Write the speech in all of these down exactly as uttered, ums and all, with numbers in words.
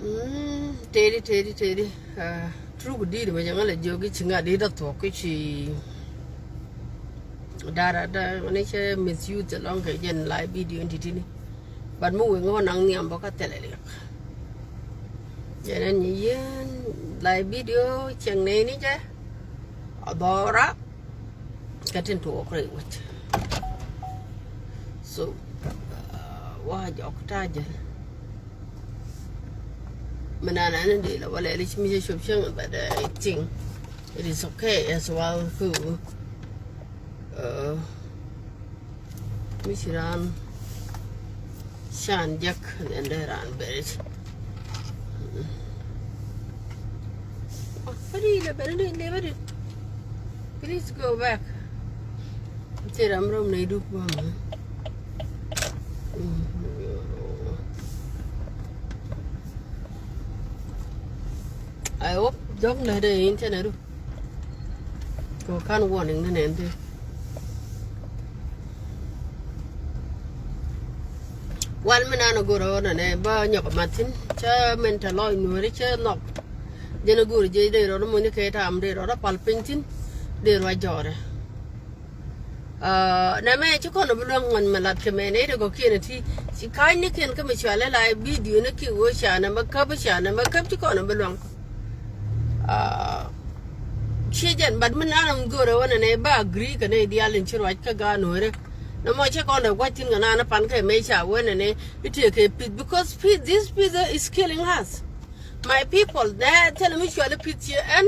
Tëëdi, tëëdi, tëëdi. Truk di̱i̱t mɛ jɛ ŋa lɛ jiök i̱ ci ŋa̱ di̱i̱t a thuɔ̱k i̱ ci. Dara da ŋa ni cɛ misuse cɛ lɔŋ kɛ jɛn live video in ti̱ti̱ni. But mi wee ŋä wä naŋ nhiam bä kä thilɛ liak. Jɛn ɛn nyi yien live video cɛŋ nɛy ni jɛ. A dhɔra. Kä tin tuɔɔk rɛy wec. So, wa jɔk ta̱a̱ jɛn. Mi nan an in dee la walɛ li ci mi cɛ cop cieŋ, but I think it is okay as well too. Mi ci raan can jek, and then dee raan bɛrɛ ci. Bäri lɛ bɛrɛ ni lɛ bɛrɛ. Please go back. Ci ram ram nɛ iduk bä mɛ. I hope jɔk nɛ dee in tɛnɛ du. Kɛ kan warning ni nɛn ti. Wal mi nan a go̱r a ɣän anɛ bä nyɔk a mat thi̱n cä min tɛ lɔc nuɔ̱ɔ̱ri cä nhɔk. Jɛn a go̱r jiec dee rɔt a muɔ̱ny ni kɛ tam dee rɔt a pal piny thi̱n dee ruac jɔɔrɛ. Nɛ mɛ ci kɔn a bi luäŋ ŋuan mɛ lat kɛ mɛ nɛ ite gɔ̱kiɛn a ti ci ka̱ny ni kiɛn kä mi cual ila bidio ni ki ɣöö ca nɛ mɛ käp ca nɛ mɛ käp ci kɔn a bi luäŋ. Ciɛ jɛn, but mi nan a go̱rɛ wä nɛ nɛ ba agree kɛ nɛ dial in ci ruac kä gaat nuɔ̱ɔ̱rɛ. Nɛ mɔ cɛ kɔn dɛ gua̱c thi̱n kɛ nan a pan kɛ mɛ ca wä nɛ nɛ itie kɛ pith, because pith, this pith is killing us. My people, nɛ thilɛ mi cuali pith ciɛ ɛn,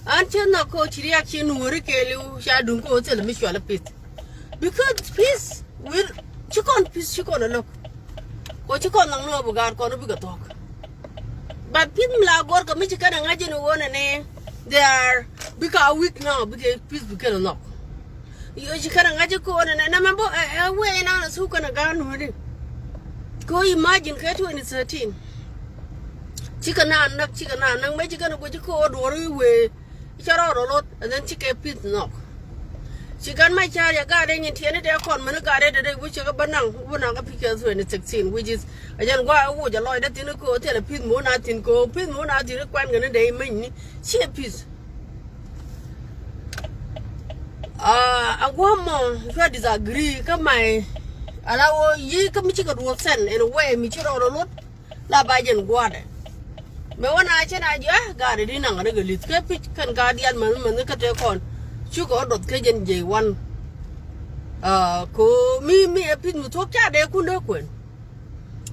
an cɛ nhɔk kɛ ɣöö ci riak ciɛ nuɔ̱ɔ̱ri kɛɛliw ca duŋ kɛ ɣöö thilɛ mi cuali pith. Because pith will, ci kɔn pith ci kɔn a lo̱k. Kɛ ɣöö ci kɔn nhɔk ni ɣöö bi gaat kɔn bikɛ thuɔ̱k. But pith mi la gɔr kɛ mi ci kɛn a ŋa̱c in ɣöö nɛ ni they are bikɛ a weak now, bikɛ pith bikɛn a nhɔk. Yo ci kɛn a ŋa̱c in kɛ ɣöö nɛ nɛ nɛ mɛ bä ɛ wee in an a thuk kɛn a gaat nuɔ̱ɔ̱ri. Kɛ ɣöö imagine kɛ twenty thirteen. Cikɛ naan näk, cikɛ naan näk, mɛ cikɛ nɛ guic kɛ ɣöö duɔ̱ɔ̱r i̱ wee. I̱ cä rɔɔd ɔ lot, and then cikɛ pith nhɔk. Ci gat ma ca̱a̱r yɛ gaat ɛ nyin tiɛni tɛ kɔn mɛni gaat ɛ tɛ dee wi̱c cɛ kä bä naŋ, wä naŋ kä pi̱c kɛ twenty sixteen, which is a jɛn gua̱a̱ ɛ woc a lɔcdä thi̱n kä thilɛ pith mi wä na thi̱n kä pith mi wä na thi̱n kuan kɛ ni dee meny ni ciɛ pith. A gua̱a̱ mɔ cua disagree kä my ala wä yi kä mi cikɛ duɔth sɛn in a way mi ci rɔɔd ɔ lot. La ba jɛn gua̱a̱dɛ. Mɛ wä na cɛ na jiɛ gaat di naŋ ni gɛ li̱th kɛ pi̱c kɛn gaat diaal mɛn mɛn kä tëë kɔn. Cukɛ wä duɔth kɛ jɛn jiɛ wan. Ko mi mi ɛ pi̱c mi thuɔ̱k ca dee kun dee kuɛn.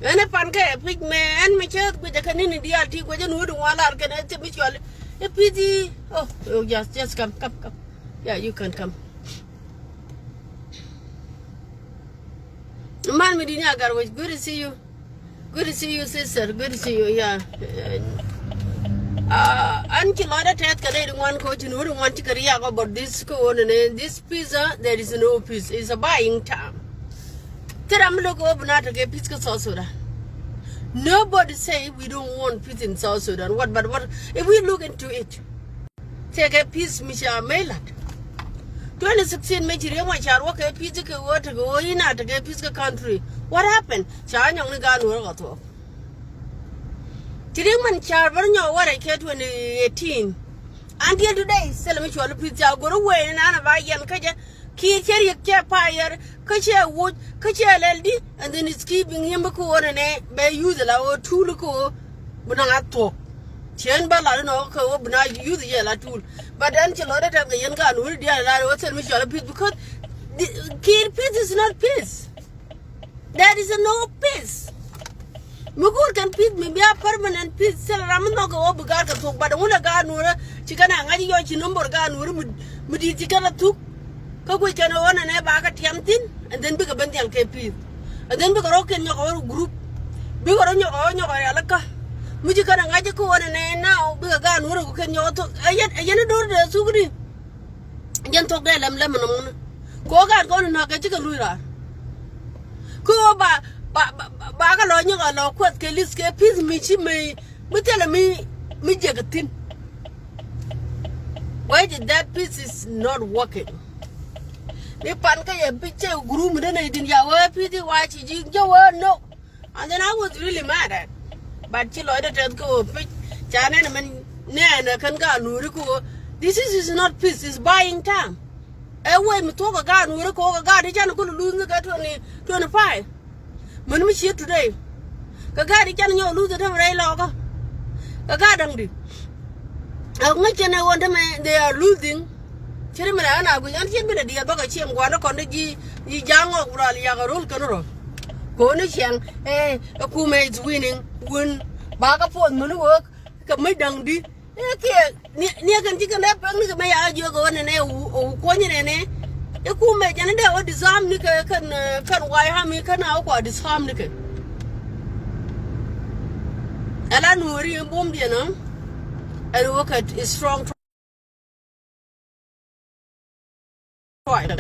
Ɛn ɛ pan kɛ ɛ pi̱c mɛ ɛn mɛ cɛ guic ɛ kɛ ni̱ni diaal ti guic ɛn wä di ŋuan lar kɛn ɛ thim mi cuali. Ɛ pi̱c i̱. Oh, oh, just, just come, come, come. Yeah, you can come. Man mi di ni agar wec, good to see you. Good to see you, sister. Good to see you. Yeah. An ci lɔcdä tɛth kɛ nɛy di ŋuan kɛ ɣöö ci nuɔ̱ɔ̱ri ŋuan cikɛ riak about this kɛ ɣöö nɛnɛ this pizza, there is no peace. It's a buying time. Thil ram mi lo̱k kɛ ɣöö bi na tekɛ peace kä South Sudan. Nobody say we don't want peace in South Sudan. What, but what if we look into it? Tekɛ peace mi ca mëë la̱t. Twenty sixteen mëë ci Riek Machar wä kɛ peace kɛ ɣöö tekɛ ɣöö i̱ na tekɛ peace kɛ country. What happened? Ca nyɔk ni gaat nuɔ̱ɔ̱r kɛ thuɔ̱k. Ci Riek Machar bär nyɔk wä rɛc kɛ twenty eighteen. Until today, thilɛ mi cuɔl peace ca go̱r wee ni nan a ba yɛn kä jɛ. Kiir cɛ riɛk cɛ payɛr kä cɛ woc kä cɛ lɛl di, and then it's keeping him kä ɣöö nɛnɛ bɛ youth la ɣöö tuul kä ɣöö bi naŋ a thuɔ̱k. Cien bä lat inɔ kä ɣöö bi na youth yɛ la tuul. But then ci lɔcdä tɛth kɛ yɛn ka nuuri diaal la ɣöö thil mi cɔl a peace because Kiir peace is not peace. There is no peace. Mi go̱o̱r kɛn peace mi bia permanent peace. Thil ram mi nhɔk kɛ ɣöö bi gaat kɛ thuɔ̱k, but ŋun lɛ gaat nuɔrä ci kɛn a ŋa̱c yɔc ci number gaat nuɔrä mi di̱i̱t ci kɛn a thuk. Kä guic kɛn ɣöö nɛnɛ ba kɛ tiam thi̱n, and then bikɛ ben nhial kɛ peace. And then bikɛ rɔ̱ kɛn nyɔk ɣöö group. Bikɛ rɔ̱ nyɔk ɣöö nyɔk ɣöö rialikä. Mi ci kɛn a ŋa̱c kä ɣöö nɛnɛ now bikɛ gaat nuɔrä ku kɛn nyɔk ɣöö thuk. Ɛ yɛn, ɛ yɛn i̱ do̱r dee thuk ni. Jɛn thuɔ̱k dee lɛm lɛm ɛnɔmɔnä. Kɛ ɣöö gaat kɔn in na̱k kɛ cikɛ luc raar. Kä ɣöö ba, ba, ba, ba kɛ lɔ nyɔk a lɔ kuɛth kɛ li̱th kɛ peace mi ci mi, mi thilɛ mi, mi jiɛk ɛ thi̱n. Why did that peace is not working? Ni pan kä yɛ bi cɛ group mi denɛ idin ya wee peace i̱ wa ci ji̱ jɛ wee no. And then I was really mad at. But ci lɔcdä tɛth kɛ ɣöö pec ca nɛn mɛn nɛɛnɛ kɛn gaat Nuɔ̱ɔ̱ri kɛ ɣöö this is, is not peace, is buying time. Ɛ wec mi thuɔ̱k kɛ gaat Nuɔ̱ɔ̱ri kɛ ɣöö kɛ gaat i̱ canɛ kul luth ni kɛ twenty twenty five. Mɛn mi ciet today kɛ gaat i̱ canɛ nyɔk luth ni tämɛ rɛy lɔkä. Kɛ gaat da̱ŋ di ɛ ŋäc kɛn ɛ ɣöö tämɛ they are losing. Ciri mi rɛ ɣän a guic ɣän cien mi dɛ diɛɛr bäkɛ cieŋ gua̱n kɔn dee ji̱ ji̱ ja̱a̱ŋ ɣɔk ral yak a rol kɛn rɔ. Ko̱n i̱ ciɛŋ ɛ ɛ kumɛ is winning. Wun ba kä puɔth mini wek kɛ mi da̱ŋ di. Ɛ kiɛ ni kɛn ci kɛn dee pek ni kɛ mɛ yak a jiök ɣän nɛnɛ ɛ wu kuɔ̱ny nɛnɛ. Ɛ kumɛ jɛn dee wä disarm ni kɛ kɛn kɛn way ham i̱ kɛn a wä kua disarm ni kɛ. Ɛ la Nuɔ̱ɔ̱ri in buɔ̱m diɛn ɔ. Ɛ ri wä kɛ strong tribe.